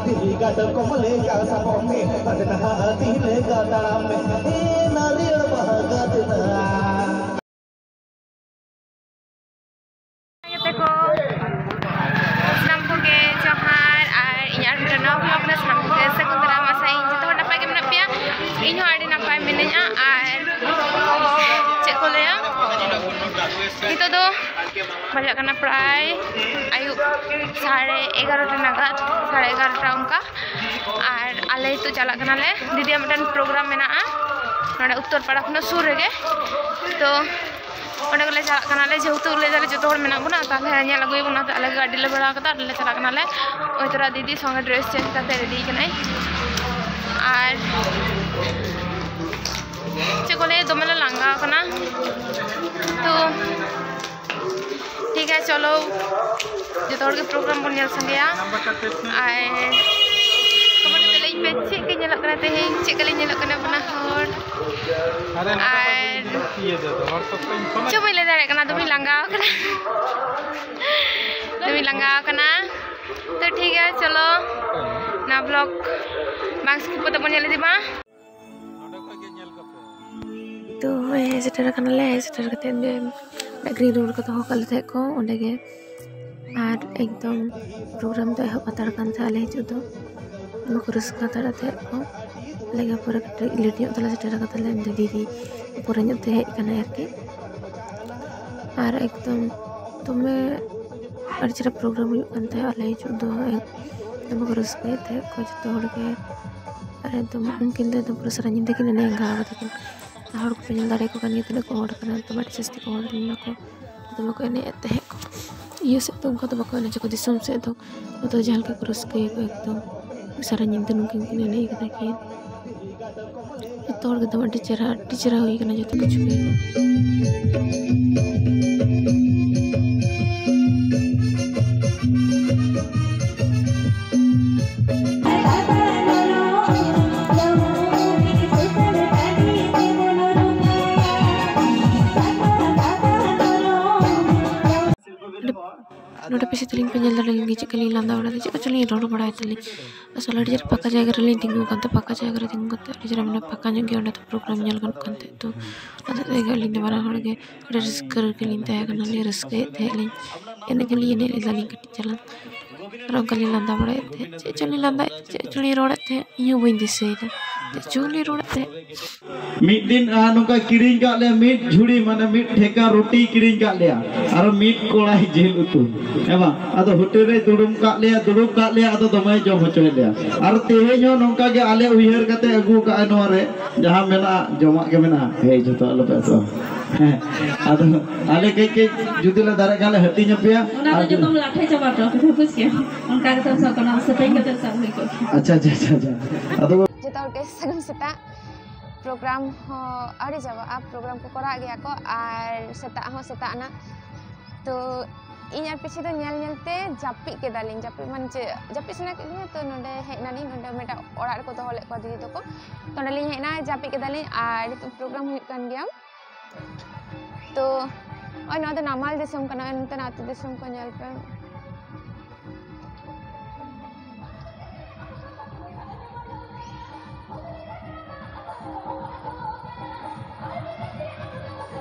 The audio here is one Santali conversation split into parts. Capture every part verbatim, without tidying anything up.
ᱫᱷᱤᱨᱤ ᱠᱟᱴᱠᱚᱢ ᱞᱮᱠᱟ ᱥᱟᱵᱚᱜ ᱢᱮ, ᱯᱟᱴᱱᱟ ᱦᱟᱹᱛᱤ ᱞᱮᱠᱟ ᱛᱟᱲᱟᱢ ᱢᱮ, ᱮ ᱱᱟᱹᱨᱭᱟᱹᱲ ᱵᱟᱦᱟ ᱜᱟᱛᱱᱟ᱾ ᱜᱟᱛᱮ ᱠᱚ, ᱥᱟᱱᱟᱢ ᱠᱚᱜᱮ ᱡᱚᱦᱟᱨ, ᱟᱨ ᱤᱧᱟᱹᱜ ᱟᱨ ᱢᱤᱫᱴᱟᱝ ᱱᱟᱣᱟ vlog ᱨᱮ ᱥᱟᱱᱟᱢ ᱠᱚᱜᱮ ᱥᱟᱹᱜᱩᱱ ᱫᱟᱨᱟᱢ᱾ ᱟᱥᱟᱭᱟᱹᱧ ᱡᱚᱛᱚ ᱦᱚᱲ ᱱᱟᱯᱟᱭ ᱜᱮ ᱢᱮᱱᱟᱜ ᱯᱮᱭᱟ, ᱤᱧ ᱦᱚᱸ ᱟᱹᱰᱤ ᱱᱟᱯᱟᱭ ᱢᱤᱱᱟᱹᱧᱟ᱾ ᱟᱨ ᱪᱮᱫ ᱠᱚ ᱞᱟᱹᱭᱟ, ᱱᱤᱛᱚᱜ ᱫᱚ ᱵᱟᱡᱟᱜ ᱠᱟᱱᱟ ᱯᱨᱟᱭ ᱟᱹᱭᱩᱵ ᱥᱟᱲᱮ ᱮᱜᱟᱨᱚᱴᱟ ᱱᱟᱜᱟᱫ, ᱥᱟᱲᱮ ᱮᱜᱟᱨᱚᱴᱟ ᱚᱱᱠᱟ᱾ ᱟᱨ ᱟᱞᱮ ᱱᱤᱛᱚᱜ ᱪᱟᱞᱟᱜ ᱠᱟᱱᱟᱞᱮ, ᱫᱤᱫᱤᱭᱟᱜ ᱢᱤᱫᱴᱟᱝ program ᱢᱮᱱᱟᱜᱼᱟ ᱱᱚᱰᱮ ᱩᱛᱛᱚᱨ ᱯᱟᱲᱟ ᱠᱷᱚᱱᱟᱜ ᱥᱩᱨ ᱨᱮᱜᱮ, ᱛᱚ ᱚᱸᱰᱮ ᱜᱮᱞᱮ ᱪᱟᱞᱟᱜ ᱠᱟᱱᱟᱞᱮ᱾ ᱡᱮᱦᱮᱛᱩ ᱞᱟᱹᱭ ᱫᱟᱞᱮ ᱡᱚᱛᱚ ᱦᱚᱲ ᱢᱮᱱᱟᱜ ᱵᱚᱱᱟ, ᱛᱟᱦᱞᱮ ᱧᱮᱞ ᱟᱹᱜᱩᱭᱟᱵᱚᱱ, ᱚᱱᱟᱛᱮ ᱟᱞᱮ ᱜᱮ ᱜᱟᱹᱰᱤ ᱞᱮ ᱵᱷᱟᱲᱟ ᱠᱟᱫᱟ, ᱟᱨ ᱞᱮ ᱪᱟᱞᱟᱜ ᱠᱟᱱᱟᱞᱮ᱾ ᱚᱭ ᱛᱚᱨᱟ ᱫᱤᱫᱤ ᱥᱚᱸᱜᱮ dress change ᱠᱟᱛᱮ ready ᱠᱟᱱᱟᱭ᱾ ᱟᱨ ᱪᱮᱫ ᱠᱚ ᱞᱟᱹᱭᱟ, ᱫᱚᱢᱮ ᱞᱮ ᱞᱟᱸᱜᱟ ᱟᱠᱟᱱᱟ᱾ ᱛᱚ ᱴᱷᱤᱠ ᱜᱮᱭᱟ, ᱪᱚᱞᱚ ᱡᱚᱛᱚ ᱦᱚᱲ ᱜᱮ program ᱵᱚᱱ ᱧᱮᱞ ᱥᱟᱸᱜᱮᱭᱟ᱾ ᱟᱨ comment ᱠᱟᱛᱮ ᱞᱟᱹᱭ ᱯᱮ, ᱪᱮᱫ ᱠᱚ ᱧᱮᱞᱚᱜ ᱠᱟᱱᱟ ᱛᱮᱦᱮᱧ, ᱪᱮᱫ ᱠᱚ ᱞᱤᱧ ᱧᱮᱞᱚᱜ ᱠᱟᱱᱟ ᱵᱟᱱᱟ ᱦᱚᱲ᱾ ᱟᱨ ᱪᱮᱫ ᱵᱟᱹᱧ ᱞᱟᱹᱭ ᱫᱟᱲᱮᱭᱟᱜ ᱠᱟᱱᱟ, ᱫᱚᱢᱮᱧ ᱞᱟᱸᱜᱟ ᱟᱠᱟᱱᱟ᱾ ᱫᱚᱢᱮᱧ ᱞᱟᱸᱜᱟ ᱟᱠᱟᱱᱟ᱾ ᱛᱚ ᱴᱷᱤᱠ ᱜᱮᱭᱟ, ᱪᱚᱞᱚ ᱱᱚᱣᱟ vlog ᱵᱟᱝ skip ᱠᱟᱛᱮ ᱵᱚᱱ ᱧᱮᱞ ᱤᱫᱤ ᱢᱟ᱾ ᱛᱚ ᱦᱮᱡ ᱥᱮᱴᱮᱨ ᱟᱠᱟᱱᱟᱞᱮ, ᱦᱮᱡ ᱥᱮᱴᱮᱨ ᱠᱟᱛᱮ ᱰᱟᱝᱨᱤ ᱨᱩᱣᱟᱹᱲ ᱠᱚ ᱫᱚᱦᱚ ᱠᱟᱜ ᱞᱮ ᱛᱟᱦᱮᱸᱫ ᱠᱚ ᱚᱸᱰᱮ ᱜᱮ᱾ ᱟᱨ ᱮᱠᱫᱚᱢ program ᱫᱚ ᱮᱦᱚᱵ ᱦᱟᱛᱟᱲ ᱠᱟᱱ ᱛᱟᱦᱮᱸᱫ ᱟᱞᱮ ᱦᱤᱡᱩᱜ ᱫᱚ᱾ ᱫᱚᱢᱮ ᱠᱚ ᱨᱟᱹᱥᱠᱟᱹ ᱦᱟᱛᱟᱲ ᱛᱟᱦᱮᱸᱫ ᱠᱚ᱾ ᱟᱞᱮ ᱜᱮ ᱯᱚᱨᱮ ᱠᱟᱹᱴᱤᱡ late ᱧᱚᱜ ᱛᱮᱞᱮ ᱥᱮᱴᱮᱨ ᱟᱠᱟᱫᱟᱞᱮ, ᱫᱤᱫᱤ ᱯᱚᱨᱮ ᱧᱚᱜ ᱛᱮ ᱦᱮᱡ ᱠᱟᱱᱟᱭ ᱟᱨᱠᱤ᱾ ᱟᱨ ᱮᱠᱫᱚᱢ ᱫᱚᱢᱮ ᱟᱹᱰᱤ ᱪᱮᱦᱨᱟ program ᱦᱩᱭᱩᱜ ᱠᱟᱱ ᱛᱟᱦᱮᱸᱫ ᱟᱞᱮ ᱦᱤᱡᱩᱜ ᱫᱚ᱾ ᱫᱚᱢᱮ ᱠᱚ ᱨᱟᱹᱥᱠᱟᱹᱭᱮᱫ ᱛᱟᱦᱮᱸᱫ ᱠᱚ ᱡᱚᱛᱚ ᱦᱚᱲ ᱜᱮ᱾ ᱟᱨ ᱮᱠᱫᱚᱢ ᱩᱱᱠᱤᱱ ᱫᱚ ᱮᱠᱫᱚᱢ ᱯᱩᱨᱟᱹ ᱥᱟᱨᱟ ᱧᱤᱫᱟᱹ ᱠᱤᱱ ᱮᱱᱮᱡ ᱟᱸᱜᱟ ᱟᱠᱟᱫᱟ ᱠᱤᱱ᱾ ᱦᱚᱲ ᱠᱚᱯᱮ ᱧᱮᱞ ᱫᱟᱲᱮᱭᱟᱠᱚ ᱠᱟᱱ ᱜᱮᱭᱟ ᱛᱤᱱᱟᱹᱜ ᱠᱚ ᱦᱚᱲ ᱠᱟᱱᱟ, ᱮᱠᱫᱚᱢ ᱟᱹᱰᱤ ᱡᱟᱹᱥᱛᱤ ᱠᱚ ᱦᱚᱲ ᱞᱮᱱᱟ ᱠᱚ᱾ ᱫᱚᱢᱮ ᱠᱚ ᱮᱱᱮᱡ ᱮᱫ ᱛᱟᱦᱮᱸᱫ ᱠᱚ᱾ ᱤᱭᱟᱹ ᱥᱮᱫ ᱫᱚ ᱚᱱᱠᱟ ᱫᱚ ᱵᱟᱠᱚ ᱮᱱᱮᱡᱟᱠᱚ, ᱫᱤᱥᱚᱢ ᱥᱮᱫ ᱫᱚ ᱟᱫᱚ ᱡᱟᱦᱟᱸ ᱞᱮᱠᱟ ᱠᱚ ᱨᱟᱹᱥᱠᱟᱹᱭᱟᱠᱚ ᱮᱠᱫᱚᱢ᱾ ᱥᱟᱨᱟ ᱧᱤᱫᱟᱹ ᱱᱩᱠᱤᱱ ᱠᱤᱱ ᱮᱱᱮᱡ ᱠᱟᱫᱟ ᱠᱤᱱ᱾ ᱡᱚᱛᱚ ᱦᱚᱲ ᱜᱮ ᱫᱚᱢᱮ ᱟᱹᱰᱤ ᱪᱮᱦᱨᱟ, ᱟᱹᱰᱤ ᱪᱮᱦᱨᱟ ᱦᱩᱭ ᱠᱟᱱᱟ ᱡᱚᱛᱚ ᱠᱤᱪᱷᱩ ᱜᱮ᱾ ᱱᱚᱰᱮ ᱯᱤᱪᱷᱤ ᱟᱹᱞᱤᱧ ᱯᱮ ᱧᱮᱞ ᱫᱟᱲᱮᱭᱟᱞᱤᱧ ᱜᱮ, ᱪᱮᱫ ᱠᱟᱞᱤᱧ ᱞᱟᱸᱫᱟ ᱵᱟᱲᱟᱭᱮᱫᱟ, ᱪᱮᱫ ᱠᱚᱪᱚᱞᱤᱧ ᱨᱚᱲ ᱵᱟᱲᱟᱭ ᱛᱟᱹᱞᱤᱧ᱾ ᱟᱥᱚᱞ ᱟᱹᱰᱤ ᱪᱮᱦᱨᱟ ᱯᱷᱟᱸᱠᱟ ᱡᱟᱭᱜᱟ ᱨᱮᱞᱤᱧ ᱛᱤᱸᱜᱩ ᱟᱠᱟᱱ ᱛᱮ, ᱯᱷᱟᱸᱠᱟ ᱡᱟᱭᱜᱟ ᱨᱮ ᱛᱤᱸᱜᱩ ᱠᱟᱛᱮ ᱟᱹᱰᱤ ᱪᱮᱦᱨᱟ ᱢᱟᱱᱮ ᱯᱷᱟᱸᱠᱟ ᱧᱚᱜ ᱜᱮ ᱚᱸᱰᱮ ᱫᱚ ᱯᱨᱳᱜᱨᱟᱢ ᱧᱮᱞ ᱜᱟᱱᱚᱜ ᱠᱟᱱ ᱛᱟᱦᱮᱸᱫ᱾ ᱛᱚ ᱚᱱᱟ ᱦᱚᱛᱮᱡ ᱛᱮᱜᱮ ᱟᱹᱞᱤᱧ ᱫᱚ ᱵᱟᱱᱟ ᱦᱚᱲ ᱜᱮ ᱟᱹᱰᱤ ᱨᱟᱹᱥᱠᱟᱹ ᱨᱮᱜᱮ ᱞᱤᱧ ᱛᱟᱦᱮᱸ ᱠᱟᱱᱟ, ᱞᱤᱧ ᱨᱟᱹᱥᱠᱟᱹᱭᱮᱫ ᱛᱟᱦᱮᱸᱫ ᱞᱤᱧ, ᱮᱱᱮᱡ ᱦᱚᱸᱞᱤᱧ ᱮᱱᱮᱡ ᱞᱮᱫᱟ ᱞᱤᱧ ᱠᱟᱹᱴᱤᱡ ᱪᱟᱞᱟᱝ᱾ ᱟᱨ ᱚᱱᱠᱟ ᱞᱤᱧ ᱞᱟᱸᱫᱟ ᱵᱟᱲᱟᱭᱮᱫ ᱛᱟᱦᱮᱸᱫ, ᱪᱮᱫ ᱪᱚᱞᱤᱧ ᱞᱟᱸᱫᱟᱭᱮᱫ, ᱪᱮᱫ ᱪᱚᱞᱤᱧ ᱨᱚᱲᱮᱫ ᱛᱟᱦᱮᱸᱫ, ᱤᱧ ᱦᱚᱸ ᱵᱟᱹᱧ ᱫᱤᱥᱟᱹᱭᱮᱫᱟ ᱪᱮᱫ ᱪᱚᱞᱤᱧ ᱨᱚᱲᱮᱫ ᱛᱟᱦᱮᱸᱫ᱾ ᱢᱤᱫ ᱫᱤᱱ ᱟᱨ ᱱᱚᱝᱠᱟ ᱠᱤᱨᱤᱧ ᱠᱟᱜ ᱞᱮᱭᱟ, ᱢᱤᱫ ᱡᱷᱩᱲᱤ ᱢᱟᱱᱮ ᱢᱤᱫ ᱴᱷᱮᱠᱟ ᱨᱩᱴᱤ ᱠᱤᱨᱤᱧ ᱠᱟᱜ ᱞᱮᱭᱟ, ᱟᱨ ᱢᱤᱫ ᱠᱚᱲᱟᱭ ᱡᱤᱞ ᱩᱛᱩ, ᱦᱮᱸ ᱵᱟᱝ? ᱟᱫᱚ ᱦᱳᱴᱮᱞ ᱨᱮ ᱫᱩᱲᱩᱵ ᱠᱟᱜ ᱞᱮᱭᱟ, ᱫᱩᱲᱩᱵ ᱠᱟᱜ ᱞᱮᱭᱟ, ᱟᱫᱚ ᱫᱚᱢᱮ ᱡᱚᱢ ᱦᱚᱪᱚᱭᱮᱫ ᱞᱮᱭᱟ᱾ ᱟᱨ ᱛᱮᱦᱮᱧ ᱦᱚᱸ ᱱᱚᱝᱠᱟ ᱜᱮ ᱟᱞᱮ ᱩᱭᱦᱟᱹᱨ ᱠᱟᱛᱮ ᱟᱹᱜᱩ ᱠᱟᱜᱼᱟ ᱱᱚᱣᱟ ᱨᱮ, ᱡᱟᱦᱟᱸ ᱢᱮᱱᱟᱜᱼᱟ ᱡᱚᱢᱟᱜ ᱜᱮ ᱢᱮᱱᱟᱜᱼᱟ᱾ ᱦᱮᱸ, ᱡᱚᱛᱚ ᱟᱞᱚᱯᱮ ᱟᱹᱛᱩᱜᱼᱟ᱾ ᱦᱮᱸ, ᱟᱫᱚ ᱟᱞᱮ ᱠᱟᱹᱡ ᱠᱟᱹᱡ ᱡᱩᱫᱤ ᱞᱮ ᱫᱟᱲᱮᱭᱟᱜ ᱠᱷᱟᱱ ᱞᱮ ᱦᱟᱹᱴᱤᱧ ᱟᱯᱮᱭᱟ᱾ ᱚᱱᱟ ᱫᱚ ᱡᱚᱛᱚᱢ ᱞᱟᱴᱷᱮ ᱪᱟᱵᱟ ᱦᱚᱴᱚ ᱠᱟᱫᱟ, ᱵᱩᱡᱽ ᱠᱮᱫ? ᱚᱱᱠᱟ ᱠᱟᱛᱮ ᱥᱟᱵ ᱠᱟᱱᱟ, ᱥᱮᱯᱮᱧ ᱠᱟᱛᱮ ᱥᱟᱵ ᱦᱩᱭ ᱠᱚᱜ ᱜᱮᱭᱟ᱾ ᱟᱪᱪᱷᱟ, ᱟᱪᱪᱷᱟ, ᱟᱪᱪᱷᱟ, ᱟᱪᱪᱷᱟ᱾ ᱟᱫᱚ ᱡᱚᱛᱚ ᱦᱚᱲ ᱜᱮ ᱥᱟᱹᱜᱩᱱ ᱥᱮᱛᱟᱜ᱾ ᱯᱨᱳᱜᱨᱟᱢ ᱦᱚᱸ ᱟᱹᱣᱨᱤ ᱪᱟᱵᱟᱜᱼᱟ, ᱯᱨᱳᱜᱨᱟᱢ ᱠᱚ ᱠᱚᱨᱟᱣ ᱜᱮᱭᱟ ᱠᱚ ᱟᱨ ᱥᱮᱛᱟᱜ ᱦᱚᱸ ᱥᱮᱛᱟᱜ ᱮᱱᱟ᱾ ᱛᱚ ᱤᱧ ᱟᱨ ᱯᱤᱪᱷᱤ ᱫᱚ ᱧᱮᱞ ᱧᱮᱞ ᱛᱮ ᱡᱟᱹᱯᱤᱫ ᱠᱮᱫᱟᱞᱤᱧ᱾ ᱡᱟᱹᱯᱤᱫ ᱢᱟᱱᱮ ᱪᱮᱫ, ᱡᱟᱹᱯᱤᱫ ᱥᱟᱱᱟ ᱠᱮᱫ ᱞᱤᱧᱟ, ᱛᱚ ᱱᱚᱰᱮ ᱦᱮᱡ ᱮᱱᱟᱞᱤᱧ᱾ ᱱᱚᱰᱮ ᱢᱤᱫᱴᱟᱝ ᱚᱲᱟᱜ ᱨᱮᱠᱚ ᱫᱚᱦᱚ ᱞᱮᱫ ᱠᱚᱣᱟ ᱫᱤᱫᱤ ᱛᱟᱠᱚ, ᱛᱚ ᱚᱸᱰᱮᱞᱤᱧ ᱦᱮᱡ ᱮᱱᱟ, ᱡᱟᱹᱯᱤᱫ ᱠᱮᱫᱟᱞᱤᱧ᱾ ᱟᱨ ᱱᱤᱛᱚᱜ ᱯᱨᱳᱜᱨᱟᱢ ᱦᱩᱭᱩᱜ ᱠᱟᱱ ᱜᱮᱭᱟ᱾ ᱛᱚ ᱱᱚᱜᱼᱚᱭ ᱱᱚᱣᱟ ᱫᱚ ᱱᱟᱢᱟᱞ ᱫᱤᱥᱚᱢ ᱠᱟᱱᱟ, ᱱᱚᱛᱮᱱᱟᱜ ᱟᱹᱛᱩ ᱫᱤᱥᱚᱢ ᱠᱚ ᱧᱮᱞ ᱯᱮ᱾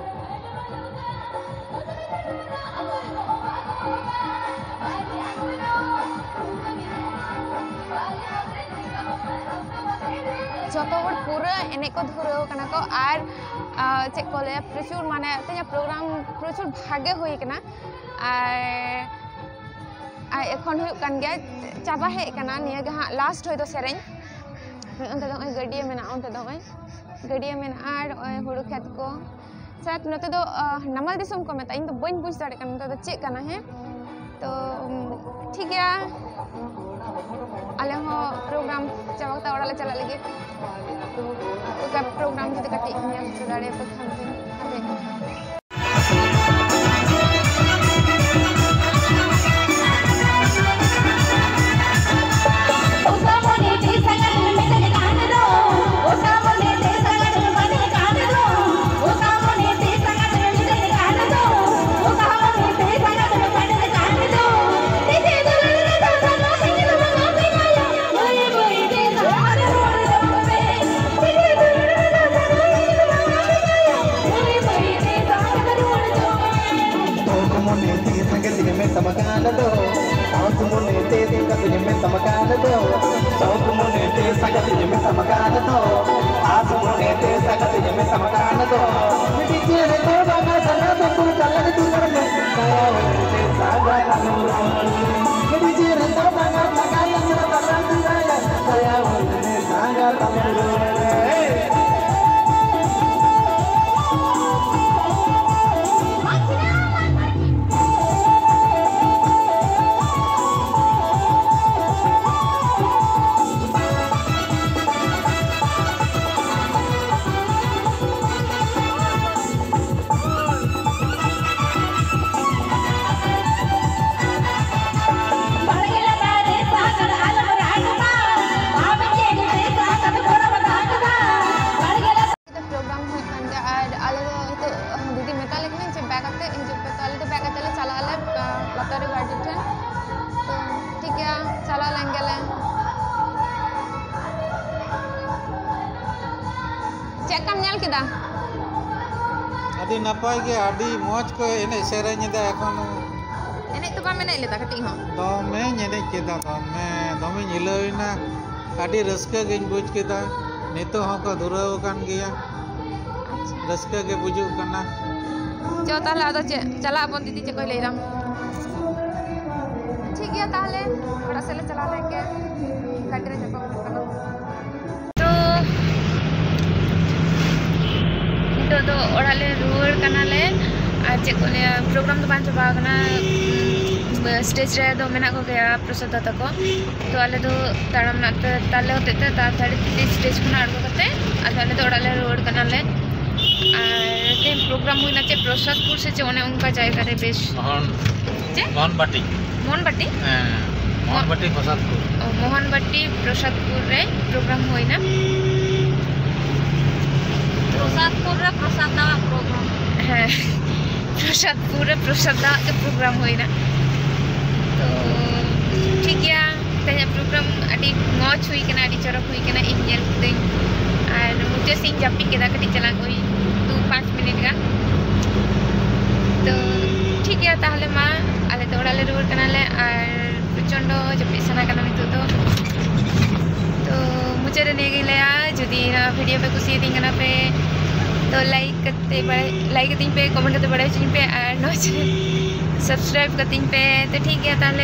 ᱡᱚᱛᱚ ᱦᱚᱲ ᱯᱩᱨᱟᱹ ᱮᱱᱮᱡ ᱠᱚ ᱫᱷᱩᱨᱟᱹᱣ ᱠᱟᱱᱟ ᱠᱚ᱾ ᱟᱨ ᱪᱮᱫ ᱠᱚ ᱞᱟᱹᱭᱟ, ᱯᱨᱚᱪᱩᱨ ᱢᱟᱱᱮ ᱛᱮᱦᱮᱧᱟᱜ ᱯᱨᱳᱜᱨᱟᱢ ᱯᱨᱚᱪᱩᱨ ᱵᱷᱟᱜᱮ ᱦᱩᱭ ᱠᱟᱱᱟ᱾ ᱟᱨ ᱟᱨ ᱮᱠᱷᱚᱱ ᱦᱩᱭᱩᱜ ᱠᱟᱱ ᱜᱮᱭᱟ, ᱪᱟᱵᱟ ᱦᱮᱡ ᱠᱟᱱᱟ᱾ ᱱᱤᱭᱟᱹ ᱜᱮ ᱦᱟᱸᱜ ᱞᱟᱥᱴ ᱦᱚᱭᱛᱳ ᱥᱮᱨᱮᱧ᱾ ᱚᱱᱛᱮ ᱫᱚ ᱱᱚᱜᱼᱚᱭ ᱜᱟᱹᱰᱭᱟᱹ ᱢᱮᱱᱟᱜᱼᱟ, ᱚᱱᱛᱮ ᱫᱚ ᱱᱚᱜᱼᱚᱭ ᱜᱟᱹᱰᱭᱟᱹ ᱢᱮᱱᱟᱜᱼᱟ ᱟᱨ ᱱᱚᱜᱼᱚᱭ ᱦᱩᱲᱩ ᱠᱷᱮᱛ ᱠᱚ᱾ ᱥᱟᱭᱟᱫ ᱱᱚᱛᱮ ᱫᱚ ᱱᱟᱢᱟᱞ ᱫᱤᱥᱚᱢ ᱠᱚ ᱢᱮᱛᱟᱜᱼᱟ, ᱤᱧ ᱫᱚ ᱵᱟᱹᱧ ᱵᱩᱡᱽ ᱫᱟᱲᱮᱭᱟᱜ ᱠᱟᱱᱟ ᱱᱚᱛᱮ ᱫᱚ ᱪᱮᱫ ᱠᱟᱱᱟ᱾ ᱦᱮᱸ, ᱛᱚ ᱴᱷᱤᱠ ᱜᱮᱭᱟ, ᱟᱞᱮ ᱦᱚᱸ ᱯᱨᱳᱜᱨᱟᱢ ᱪᱟᱵᱟ ᱠᱟᱛᱮ ᱚᱲᱟᱜ ᱞᱮ ᱪᱟᱞᱟᱜ ᱞᱟᱹᱜᱤᱫ᱾ ᱛᱚ ᱯᱨᱳᱜᱨᱟᱢ ᱡᱩᱫᱤ ᱠᱟᱹᱴᱤᱡ ᱧᱮᱞ ᱦᱚᱪᱚ ᱫᱟᱲᱮᱭᱟᱯᱮ ᱠᱷᱟᱱ ᱫᱚ ᱵᱷᱟᱜᱮ᱾ ᱥᱚᱠ ᱢᱚᱱᱮ ᱛᱮ ᱥᱟᱜᱟᱛᱤᱧ ᱢᱮᱛᱟᱢ ᱠᱟᱱ ᱫᱚ, ᱟᱥ ᱢᱚᱱᱮ ᱛᱮ ᱥᱟᱜᱟᱛᱤᱧ ᱢᱮᱛᱟᱢ ᱠᱟᱱ ᱫᱚ, ᱢᱤᱫᱴᱤᱡ ᱪᱮᱬᱮ ᱫᱚ ᱵᱟᱝᱟ ᱥᱟᱜᱟᱛ ᱫᱚ ᱠᱩᱲᱠᱟᱞ ᱞᱟᱹᱜᱤᱫ ᱫᱩᱞᱟᱹᱲ ᱢᱮ, ᱥᱟᱭᱟ ᱚᱲᱮ ᱥᱟᱜᱟᱛ ᱟᱞᱚᱢ ᱨᱚᱲ᱾ ᱢᱤᱫᱴᱤᱡ ᱪᱮᱬᱮ ᱫᱚ ᱵᱟᱝᱟ ᱥᱟᱜᱟᱛ ᱫᱚ ᱠᱩᱲᱠᱟᱞ ᱞᱟᱹᱜᱤᱫ ᱫᱩᱞᱟᱹᱲ ᱢᱮ, ᱥᱟᱭᱟ ᱚᱲᱮ ᱥᱟᱜᱟᱛ ᱟᱞᱚᱢ ᱨᱚᱲ᱾ ᱯᱨᱳᱜᱨᱟᱢ ᱦᱩᱭᱩᱜ ᱠᱟᱱ ᱜᱮᱭᱟ᱾ ᱟᱨ ᱟᱞᱮ ᱫᱚ ᱱᱤᱛᱚᱜ ᱫᱤᱫᱤ ᱢᱮᱛᱟ ᱞᱮ ᱠᱟᱹᱱᱟᱹᱧ ᱡᱮ ᱵᱮᱜᱽ ᱟᱛᱮ ᱦᱤᱡᱩᱜ ᱯᱮ, ᱛᱚ ᱟᱞᱮ ᱫᱚ ᱵᱮᱜᱽ ᱟᱛᱮ ᱞᱮ ᱪᱟᱞᱟᱜ ᱟᱞᱮ, ᱟᱸ, ᱞᱟᱛᱟᱨ ᱨᱮ ᱜᱟᱨᱰᱮᱱ ᱴᱷᱮᱱ᱾ ᱛᱚ ᱴᱷᱤᱠ ᱜᱮᱭᱟ, ᱪᱟᱞᱟᱣ ᱞᱮᱱ ᱜᱮᱞᱮ᱾ ᱪᱮᱫ ᱞᱮᱠᱟᱢ ᱧᱮᱞ ᱠᱮᱫᱟ? ᱟᱹᱰᱤ ᱱᱟᱯᱟᱭ ᱜᱮ, ᱟᱹᱰᱤ ᱢᱚᱡᱽ ᱠᱚ ᱮᱱᱮᱡ ᱥᱮᱨᱮᱧ ᱮᱫᱟ ᱮᱠᱷᱚᱱ᱾ ᱮᱱᱮᱡ ᱫᱚ ᱵᱟᱢ ᱮᱱᱮᱡ ᱞᱮᱫᱟ ᱠᱟᱹᱴᱤᱡ ᱦᱚᱸ? ᱫᱚᱢᱮᱧ ᱮᱱᱮᱡ ᱠᱮᱫᱟ, ᱫᱚᱢᱮ, ᱫᱚᱢᱮᱧ ᱦᱤᱞᱟᱹᱣ ᱮᱱᱟ᱾ ᱟᱹᱰᱤ ᱨᱟᱹᱥᱠᱟᱹ ᱜᱤᱧ ᱵᱩᱡᱽ ᱠᱮᱫᱟ᱾ ᱱᱤᱛᱚᱜ ᱦᱚᱸᱠᱚ ᱫᱷᱩᱨᱟᱹᱣ ᱟᱠᱟᱱ ᱜᱮᱭᱟ᱾ ᱟᱪᱪᱷᱟ᱾ ᱨᱟᱹᱥᱠᱟᱹ ᱜᱮ ᱵᱩᱡᱩᱜ ᱠᱟᱱᱟ᱾ ᱪᱚ ᱛᱟᱦᱞᱮ ᱟᱫᱚ ᱪᱮᱫ, ᱪᱟᱞᱟᱜ ᱟᱵᱚᱱ ᱫᱤᱫᱤ, ᱪᱮᱫ ᱠᱚᱭ ᱞᱟᱹᱭ ᱫᱟᱢ? ᱴᱷᱤᱠ ᱜᱮᱭᱟ ᱛᱟᱦᱞᱮ, ᱚᱲᱟᱜ ᱥᱮᱫ ᱞᱮ ᱪᱟᱞᱟᱣ ᱞᱮᱱ ᱜᱮ, ᱜᱟᱹᱰᱤ ᱨᱮ ᱧᱟᱯᱟᱢ ᱦᱩᱭᱩᱜ ᱠᱟᱱᱟ᱾ ᱛᱚ ᱱᱤᱛᱚᱜ ᱫᱚ ᱚᱲᱟᱜ ᱞᱮ ᱨᱩᱣᱟᱹᱲ ᱠᱟᱱᱟᱞᱮ᱾ ᱟᱨ ᱪᱮᱫ ᱠᱚ ᱞᱟᱹᱭᱟ, ᱯᱨᱳᱜᱨᱟᱢ ᱫᱚ ᱵᱟᱝ ᱪᱟᱵᱟ ᱟᱠᱟᱱᱟ᱾ ᱩᱸ, ᱥᱴᱮᱡᱽ ᱨᱮ ᱫᱚ ᱢᱮᱱᱟᱜ ᱠᱚᱜᱮᱭᱟ ᱯᱨᱚᱥᱟᱫ ᱫᱟ ᱛᱟᱠᱚ᱾ ᱛᱚ ᱟᱞᱮ ᱫᱚ ᱛᱟᱲᱟᱢ ᱨᱮᱱᱟᱜ ᱛᱮ ᱛᱟᱞᱮ ᱦᱚᱛᱮᱡ ᱛᱮ ᱛᱟᱲᱟᱛᱟᱲᱤ ᱥᱴᱮᱡᱽ ᱠᱷᱚᱱᱟᱜ ᱟᱬᱜᱚ ᱠᱟᱛᱮ ᱟᱫᱚ ᱟᱞᱮ ᱫᱚ ᱚᱲᱟᱜ ᱞᱮ ᱨᱩᱣᱟᱹᱲ ᱠᱟᱱᱟᱞᱮ᱾ ᱟᱨ ᱛᱮᱦᱮᱧ ᱯᱨᱳᱜᱨᱟᱢ ᱦᱩᱭᱱᱟ ᱪᱮᱫ ᱯᱨᱚᱥᱟᱫᱽᱯᱩᱨ ᱥᱮ ᱪᱮᱫ, ᱚᱱᱮ ᱚᱱᱠᱟ ᱡᱟᱭᱜᱟ ᱨᱮ ᱵᱮᱥ᱾ ᱢᱚᱦᱚᱱ, ᱪᱮᱫ? ᱢᱚᱦᱚᱱᱵᱟᱴᱤ᱾ ᱢᱚᱦᱚᱱᱵᱟᱴᱤ? ᱦᱮᱸ, ᱢᱚᱦᱚᱱᱵᱟᱴᱤ ᱯᱨᱚᱥᱟᱫᱽᱯᱩᱨ᱾ ᱚ, ᱢᱚᱦᱚᱱᱵᱟᱴᱤ ᱯᱨᱚᱥᱟᱫᱽᱯᱩᱨ ᱨᱮ ᱯᱨᱳᱜᱨᱟᱢ ᱦᱩᱭᱱᱟ᱾ ᱯᱨᱚᱥᱟᱫᱽᱯᱩᱨ ᱨᱮ ᱯᱨᱚᱥᱟᱫᱽ ᱫᱟᱣᱟᱜ ᱯᱨᱳᱜᱨᱟᱢ᱾ ᱦᱮᱸ, ᱯᱨᱚᱥᱟᱫᱽᱯᱩᱨ ᱨᱮ ᱯᱨᱚᱥᱟᱫᱽ ᱫᱟᱣᱟᱜ ᱜᱮ ᱯᱨᱳᱜᱨᱟᱢ ᱦᱩᱭᱱᱟ᱾ ᱛᱚ ᱴᱷᱤᱠ ᱜᱮᱭᱟ, ᱛᱮᱦᱮᱧᱟᱜ ᱯᱨᱳᱜᱨᱟᱢ ᱟᱹᱰᱤ ᱢᱚᱡᱽ ᱦᱩᱭ ᱠᱟᱱᱟ, ᱟᱹᱰᱤ ᱪᱚᱨᱚᱠ ᱦᱩᱭ ᱠᱟᱱᱟ, ᱤᱧ ᱧᱮᱞ ᱠᱤᱫᱟᱹᱧ᱾ ᱟᱨ ᱢᱩᱪᱟᱹᱫ ᱥᱮᱫ ᱤᱧ ᱡᱟᱹᱯᱤᱫ ᱠᱮᱫᱟ ᱠᱟᱹᱴᱤᱡ ᱪᱟᱞᱟᱝ, ᱳᱭ ᱫᱩ ᱯᱟᱸᱪ ᱢᱤᱱᱤᱴ ᱜᱟᱱ᱾ ᱛᱚ ᱴᱷᱤᱠ ᱜᱮᱭᱟ, ᱛᱟᱦᱞᱮ ᱢᱟ ᱟᱞᱮ ᱫᱚ ᱚᱲᱟᱜ ᱞᱮ ᱨᱩᱣᱟᱹᱲ ᱠᱟᱱᱟᱞᱮ᱾ ᱟᱨ ᱪᱚᱱᱰᱚ ᱡᱟᱹᱯᱤᱫ ᱥᱟᱱᱟ ᱠᱟᱱᱟ ᱱᱤᱛᱚᱜ ᱫᱚ᱾ ᱛᱚ ᱢᱩᱪᱟᱹᱫ ᱨᱮ ᱱᱤᱭᱟᱹ ᱜᱤᱧ ᱞᱟᱹᱭᱟ, ᱡᱩᱫᱤ ᱱᱚᱣᱟ ᱵᱷᱤᱰᱤᱭᱳ ᱯᱮ ᱠᱩᱥᱤᱭᱟᱫᱤᱧ ᱠᱟᱱᱟ ᱯᱮ, ᱛᱚ ᱞᱟᱭᱤᱠ ᱠᱟᱛᱮ ᱵᱟᱲᱟᱭ, ᱞᱟᱭᱤᱠ ᱠᱟᱹᱛᱤᱧ ᱯᱮ, ᱠᱚᱢᱮᱱᱴ ᱠᱟᱛᱮ ᱵᱟᱲᱟᱭ ᱦᱚᱪᱚᱧ ᱯᱮ, ᱟᱨ ᱱᱚᱣᱟ ᱪᱮᱱᱮᱞ ᱥᱟᱵᱥᱠᱨᱟᱭᱤᱵ ᱠᱟᱹᱛᱤᱧ ᱯᱮ᱾ ᱛᱚ ᱴᱷᱤᱠ ᱜᱮᱭᱟ ᱛᱟᱦᱚᱞᱮ᱾